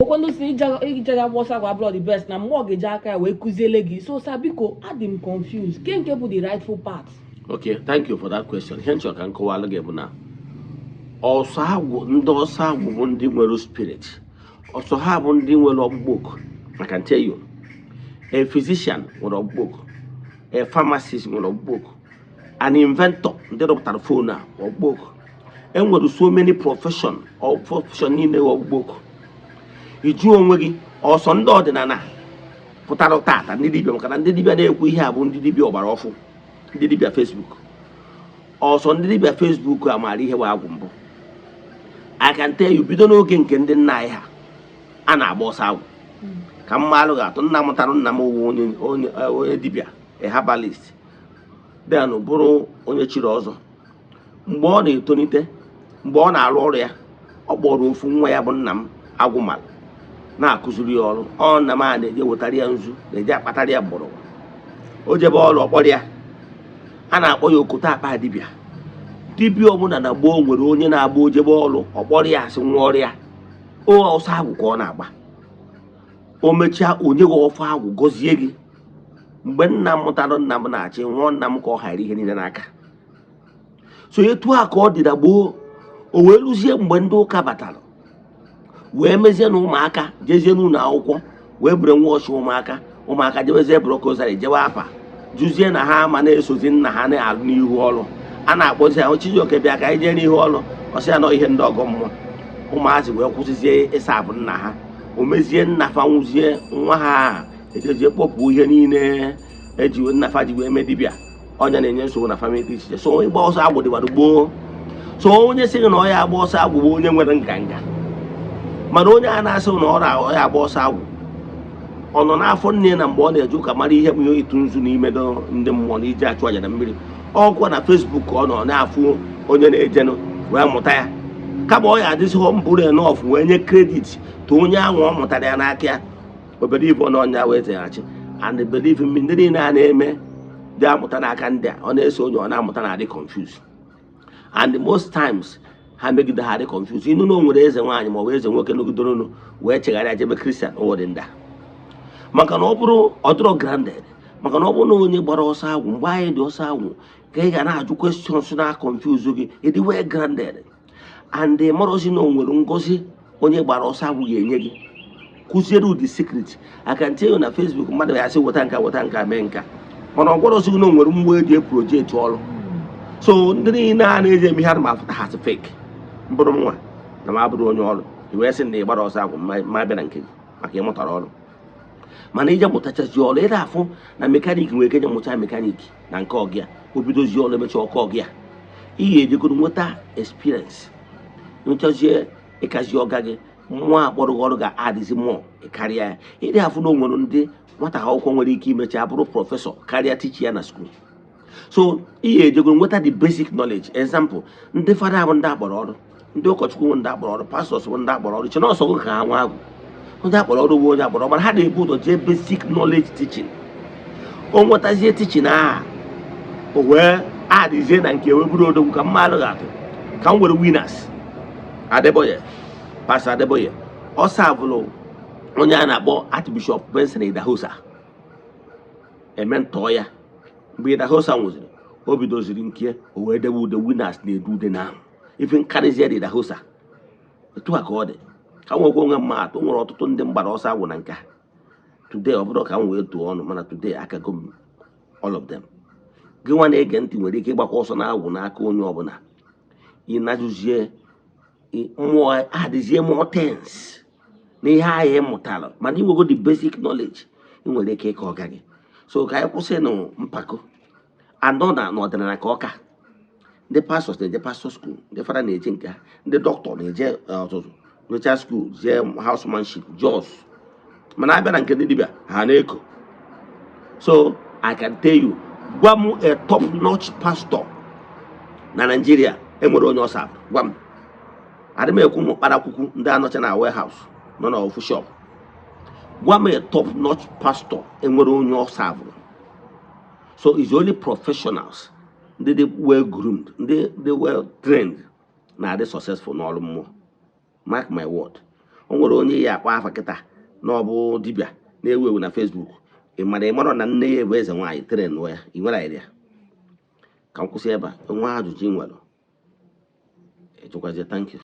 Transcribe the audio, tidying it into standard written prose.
Ụfọdụ si ije agba ọsọ agwụ abụrọ the best, na mmụọ ga-eji aka ya wee kụziele gị. So sir, biko, adị m confused ke nke bụ the rightful path. Okay, thank you for that question. Ihe nchọ ka m kọwalụ gị bụ na ọsọ agwụ, ndị ọsọ agwụ bụ ndị nwere spirit. Ọsọ ha bụ ndị nwere ọkpụkpọ oku. I can tell you, a physician nwere ọkpụkpọ oku, a pharmacist nwere ọkpụkpọ oku, an inventor, ndị rụpụtara phone a, ọkpụkpọ oku. Enwere so many profession or profession niile wụ ọkpụkpọ oku. Iju onwe gị, ọsọ ndị ọdịnala pụtara tata, ndị dibịa, maka na ndị dibịa na-ekwu ihe a bụ ndị dibịa ọgbara ọfụ, ndị dibịa Facebook. Ọsọ ndị dibịa Facebook a maara ihe bụ agwụ mbụ? I can tell you, bido n'oge nke ndị nna anyị ha, a na-agba ọsọ agwụ. Ka m maalụ ga-atụ, nna mụtara nna m wụ onye dibịa, a herbalist, then bụrụ onye chiri ọzọ. Mgbe ọ na-etolite, mgbe ọ na-arụ ọrụ ya, ọ kpọrọ ofu nwa ya bụ nna m agwụ mara na-akụziri ya ọrụ. Ọ nna m a na-eje wetara ya nzu, na-eje akpatara ya mgbọrọgwụ. O jebe ọrụ, ọkpọrọ ya, a na-akpọ ya okote akpa dibịa. Dibịa ọbụla na gboo nwere onye na-agba ojebe ọrụ, ọkpọrọ ya, asị nwa ọrụ ya o ọsọ agwụ ka ọ na-agba. O mechaa, onye gị ọfọ agwụ, gọzie gị. Mgbe nna m mụtara nna m na-achị nwụọ, nna m ka ọ ghara ihe niile n'aka. So etu a ka ọ dị na gboo. O wee rụzie mgbe ndị ụka batara wee mezie na ụmụaka jezie n'ụlọ akwụkwọ wee bere nwa ọchị ụmụaka, ụmụaka jebezie brokozari, jewe apa, jụzie na ha ama na-esozi nna ha na-alụ n'ihu ọrụ. A na-akpọzi ha, "Chijioke, bịa ka anyị jee n'ihu ọrụ." Ọsị ya nọ ihe ndị ọgọ mmụọ. Ụmụazị wee kwụsịzie ịsa abụ nna ha. O mezie, nna fa nwụzie, nwa ha ejezie kpọpụ ihe niile eji nna fa ji wee mee dibịa. Ọnya na-enye nsogbu na family dị iche iche. So ịgba ọsọ agwụ dịwara gboo. So onye sị gị na ọ ya agba ọsọ agwụ bụ onye nwere nganga. Mana onye a na-asị na ọ ya agba ọsọ agwụ, ọ nọ n'afọ nne na mgbe ọ na-eje ụka mara ihe bụ ihe ịtụ nzu n'ime ndị mmụọ na ije achụ aja na mmiri. Ọkwa na Facebook ọ nọ na-afụ onye na-ejenụ wee mụta ya, kama ọ ya adịzi humble enough wee nye credit to onye ahụ ọ mụtara ya n'aka ya. Obere ibu na ọnya wee zeghachi. And believe me, ndị niile a na-eme dị amụta n'aka ndị a ọ na-eso onye ọ na-amụta na-adị confused, and most times ha megide ha dị confused. Ịnụ na o nwere eze nwaanyị maọbụ eze nwoke nọgidere wee chegharịa jebe Christian, ụwa dị ndị a, maka na ọ bụrụ ọ dịrọ grounded. Maka na ọ bụrụ na onye gbara ọsọ agwụ mgbe anyị dị ọsọ agwụ, ka ị ga na-ajụ questions na confuse gị, ịdị well grounded and marọzi na o nwere ngozi onye gbara ọsọ agwụ ga-enye gị, kụziere ụdị secret. I can tell you, na Facebook mmadụ ya sị weta nka, weta nka, mee nka, mana ọ gwara gị na o nwere mmụọ eji e project ọrụ. So ndị niile a na-eji eme ihe a ma afụta ha sị fake. Mbụrụ nwa na m abụrụ onye ọrụ i wee sị na ị gbara ọsọ agwụ, ma bịa na nke gị maka ịmụtara ọrụ. Mana ije mụtachazi ọrụ, ịda afụ na mechanic nwere ike je mụcha mechanic na nke ọgịa, o bidozie ọrụ, emecha ọkọ ọgịa. Ị ga-ejegoro nweta experience, nwechazie ịkazi ọga gị, mmụọ akpọrọ gị ọrụ ga-adịzi mmụọ ịkarịa ya. Ịdị afụ na o nwere ndị nwata akwụkwọ nwere ike imecha bụrụ professor karịa teacher ya na school. So ị ga-ejegoro nweta the basic knowledge. Example, ndị fada bụ ndị akpọrọ ọrụ, ndị ụkọchukwu bụ ndị akpọrọ ọrụ, pastors bụ ndị akpọrọ ọrụ. Che na ọsọ gị ka ha nwa agwụ. Ndị akpọrọ ọrụ bụ onye akpọrọ ọrụ, mana ha na-ebu ụzọ jee basic knowledge teaching. O nwetazie teaching aha, o wee adịzie na nke wee bụrụ odogwu. Ka mmadụ ga-atụ ka m were Winners, Adeboye, Pastor Adeboye, ọ serveụrụ onye a na-akpọ Archbishop Benson Idahosa, eme ntọọ ya. Mgbe Idahosa nwụziri, o bidoziri nke o wee debe ude. Winners na-edu ude na ahụ ife nkarịzie dị Idahosa. Etu a ka ọ dị. Ka m nwekwa onwe m atụ, nwere ọtụtụ ndị mgbara ọsọ agwụ na nke a today. Ọ bụrụ ka m wee tụọ ọnụ, mana today akago m all of them. Gị nwa na-ege ntị nwere ike ịgbakwa ọsọ na-agwụ n'aka onye ọbụla. Ịnajụzie mmụọ, adịzie more things na ihe ahụ ị mụtara, mana inwego the basic knowledge, ị nwere ike ịka ọga gị. So ka anyị kwụsị nụ mpako anọ na n'ọdịnala ka ọka. Ndị pastors na-eje pastor school, ndị fada na-eje nke ha, ndị dọkịta na-eje ọzụzụ, nwechaa school, jee housemanship jos. Mana abịa na nke ndị dibịa, ha na-eko. So I can tell you, gwa m a top notch pastor na Nigeria enwere onye ọsa. Gwa m, adị m ekwu m kparakwukwu ndị anọcha na warehouse nọ na ofu shop. Gwa m a top notch pastor enwere onye ọsa bụrụ. So it's only professionals, ndị dị well groomed, ndị dị well trained na-adị successful n'ọrụ mmụọ. Mark my word, O nwere onye ya akpọ afa kịta na ọ bụ dibịa na-ewu ewu na Facebook. Ị mara, ị mara na nne ya bụ eze nwaanyị train ya. Ị nwere idea? Ka m kwụsị ebe a. Nwa ajụjụ ị nwere, ejụkwazie. Thank you.